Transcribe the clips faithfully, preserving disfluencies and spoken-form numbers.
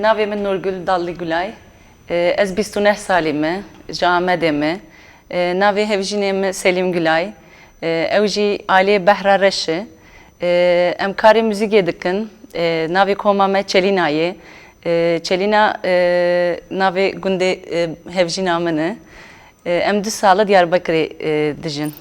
Navê min Nurgul Dallı Gülay. E, ez bîst û neh salî me, ji Amedê me. E, navê hevjînê min Selîm Gülay. E, ew jî aliyê Behra Reş e. E, em karê muzîkê dikin. E, navê koma me Çelîna ye. E, Çelîna, e, navê gundê, e, hevjîna min e. E, em du sal e Diyarbekirê, e, dijin.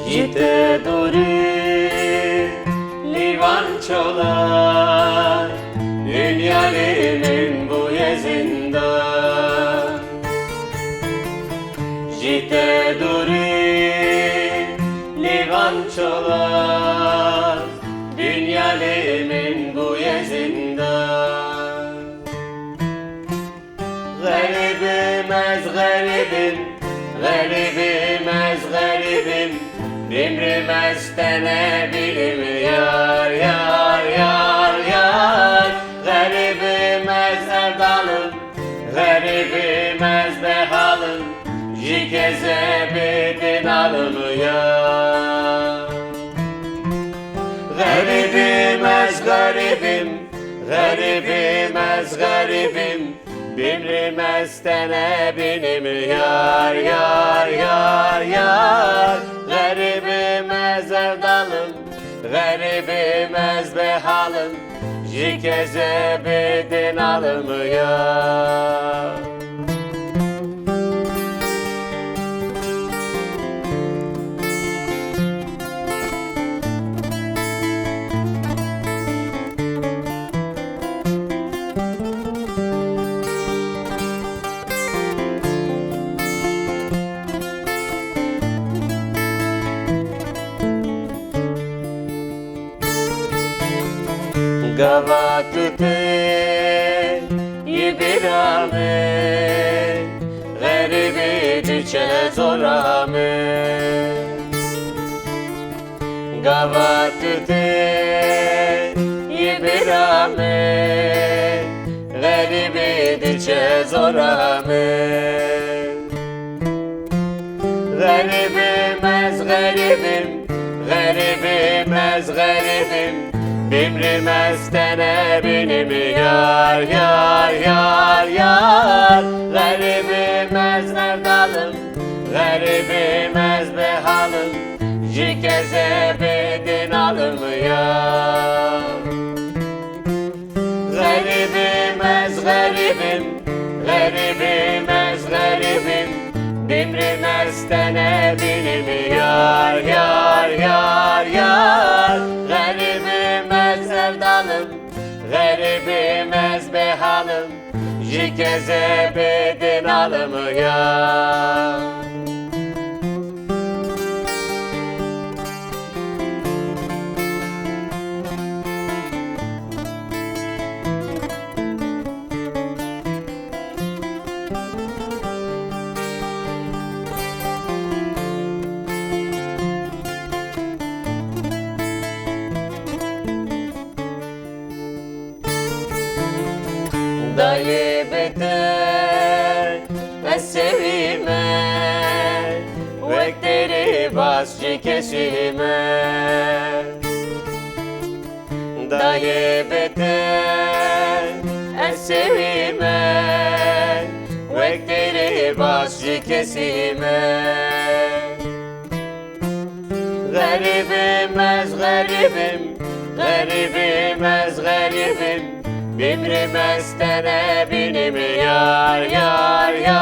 Ji te dûrî lîvan çolar, dinya lê min bûye zindan. Ji te dûrî lîvan çolar, dinya lê min bûye zindan. Xerîbim ez xerîbim, xerîbim ez xerîbim, bimrim ez te nebînim yar, yar, yar, yar. Xerîbim ez evdalim, xerîbim ez behalim, ji kezebê dê nalim yar. Xerîbim ez xerîbim, xerîbim ez xerîbim, bimrim ez te nebînim yar, yar, yar, yar. Xerîbim ez evdalim, xerîbim ez behalim, ji kezebê dê nalim yar. Gava tu tê yî bîra min, xerîbî diçe zora min. Gava tu tê yî bîra min, xerîbî diçe zora min. Xerîbim ez xerîbim, xerîbim ez xerîbim, bimrim ez te nebînim yar, yar, yar, yar. Xerîbim ez evdalim, xerîbim ez behalim, ji kezebê dê nalim yar. Xerîbim ez xerîbim, xerîbim ez xerîbim, bimrim ez te nebînim yar, yar, yar, yar. Xerîbim ez evdalim, xerîbim ez behalim, ji kezebê dê nalim yar. Dayê bi te ez sewî me, wek têrê bas ji kesî me. Dayê bi te ez sewî me, wek têrê bas ji kesî me. Xerîbim ez xerîbim, xerîbim ez xerîbim, bimrim ez te nebînim yar, yar, yar.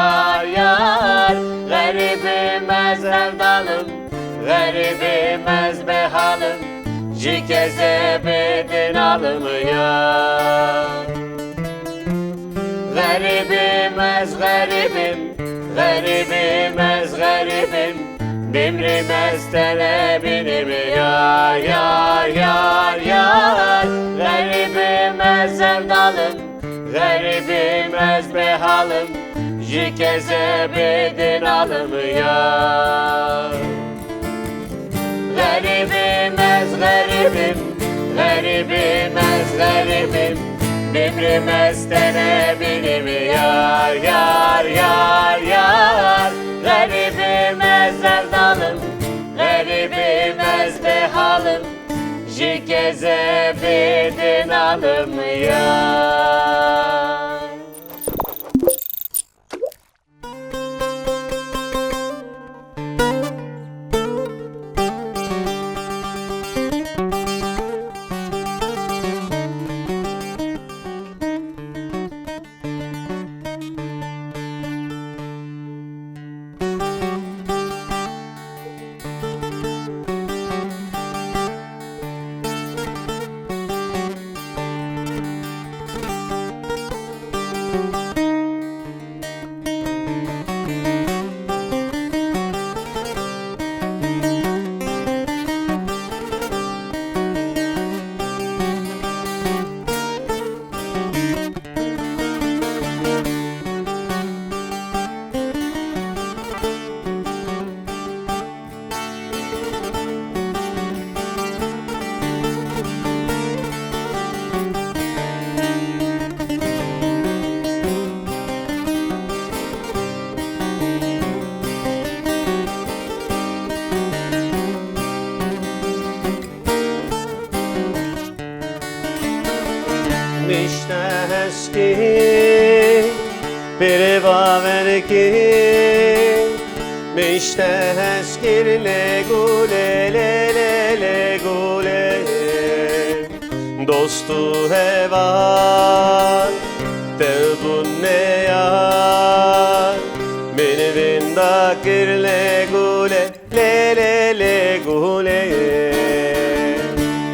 Ez evdalim, xerîbim ez behalim, ji kezebê dinalim ya. Xerîbim ez xerîbim, xerîbim ez xerîbim, bimrim ez tenê bînim ya, ya, ya, ya. Xerîbim ez evdalim, xerîbim ez behalim, ji kezebê dinalim ya. Xerîbim ez xerîbim, xerîbim ez xerîbim, bimrim ez tenê bînim yar, yar, yar, yar. Xerîbim ez evdalim, xerîbim ez behalim, ji kezebê dinalim ya. Mişte heskî pêrê baverkî, mişte heskir lê gulê, lê, lê, lê gulê. Dost û heval tev bûn neyar, min vinda kir lê gulê. Lê lê lê gulê.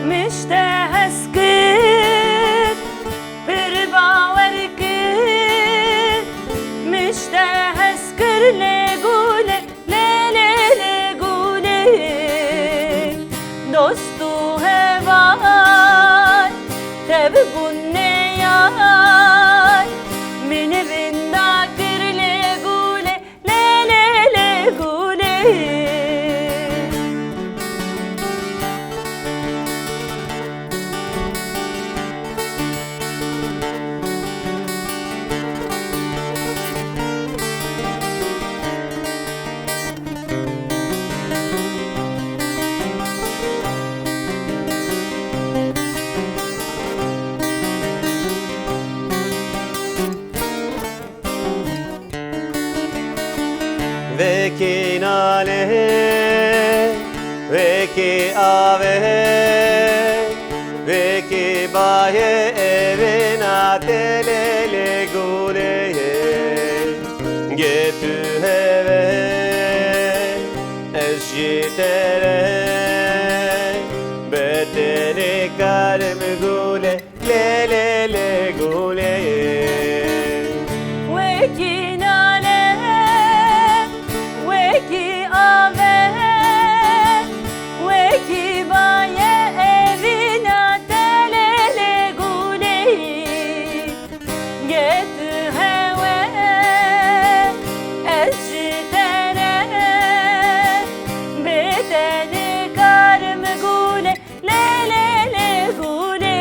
Mişte hez kir, pir bawer kir. Mişte hez kir lê gulê, lê lê lê gulê. Dost û heval, tev bûn neyar. Min vinda kir lê gulê. Lê lê lê gulê. Vekî nalê, vekî avê, vekî bayê evîna te lê lê gulê. Gê tu heve ez jî te re, betenê karim gulê. Lê lê lê gulê. Wekî nale, wekî ave, wekî baye evîna te lê lê gulê. Gê tu hewe ez ji te re, bê te nikarim gulê. Lê lê lê gulê.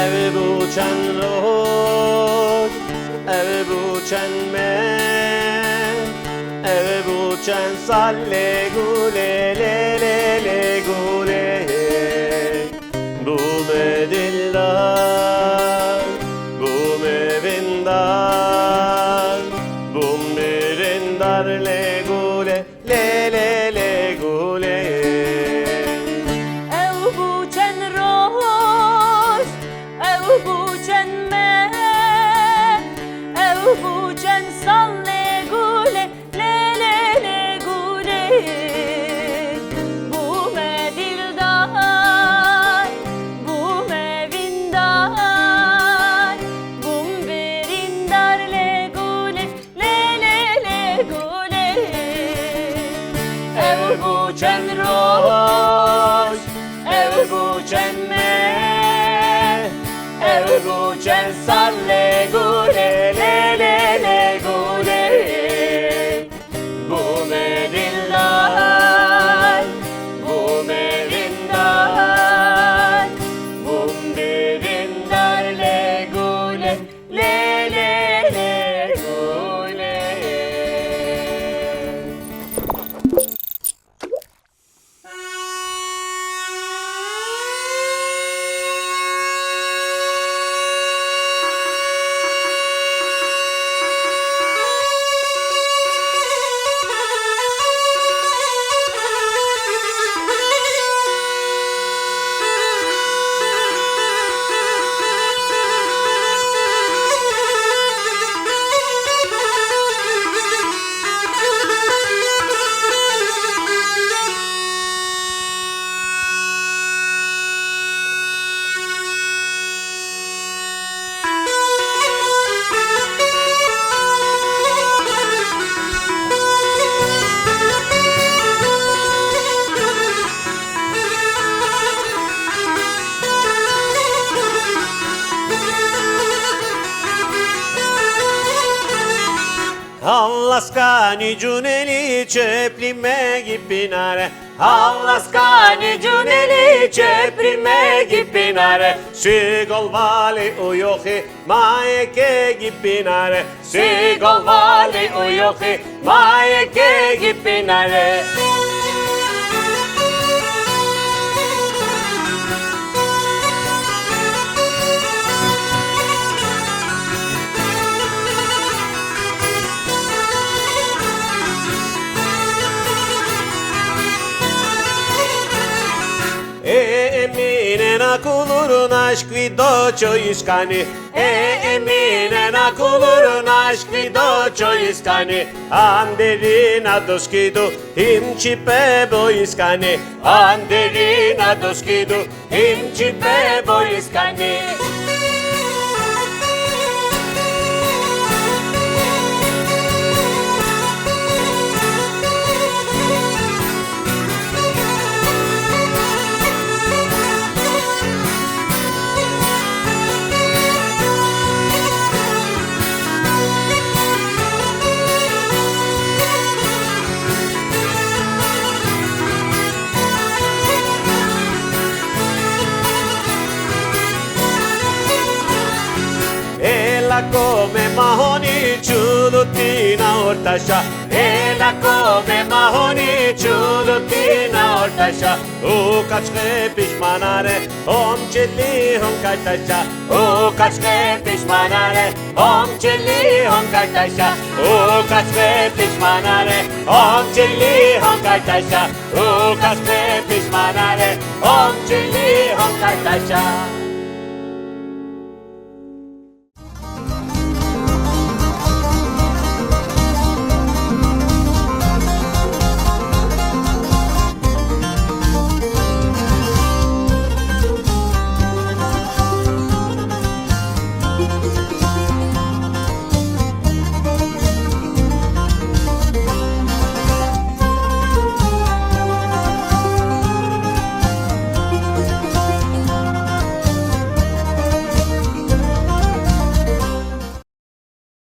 Ev bû çend roj, ev bû çend meh, ev bû Çend sal lê gulê, lê, lê, lê gulê. Bûme dildar, bûme vindar, bûm birîndar lê gulê, lê, lê, lê gulê. Ew bû çend roj, ew bû çend meh, ew bû çend sal lê gulê, lê, lê, lê gulê. Bûme dildar, bûme vindar, bûm birîndar lê gulê, lê, lê, lê gulê. Ew bû çend roj, ew bû çend meh, ew bû çend sal lê gulê, lê, lê, lê gulê. Bûme dildar, bûme vindar, bûm birîndar lê gulê, lê, lê, lê gulê. Havlaskanî cûnelî çeplî me gî pînare. Havlaskanî cûnelî çeplî me gî pînare. Sî golvalî û yoxî mayekê gî pînare. Sî golvalî û yoxî mayekê gî pînare. Ê Emîne na kulur naşk vî do çoyîskanî. Ê Emîne na kulur naşk vî do çoyîskanî. An derîna doskî do hîm çî pe boyîskanî. An derîna doskî do hîm çî pe boyîskanî. Êla komê Mahonî çûlûtîna ortaşa. Êla komê Mahonî çûlûtîna ortaşa. Û kaçxê pişmanare, hom çilî hom kaçtaşa. Û kaçxê pişmanare, hom çilî hom kaçtaşa. Û kaçxê pişmanare, hom çilî hom kaçtaşa. Û kaçxê pişmanare, hom çilî hom kaçtaşa.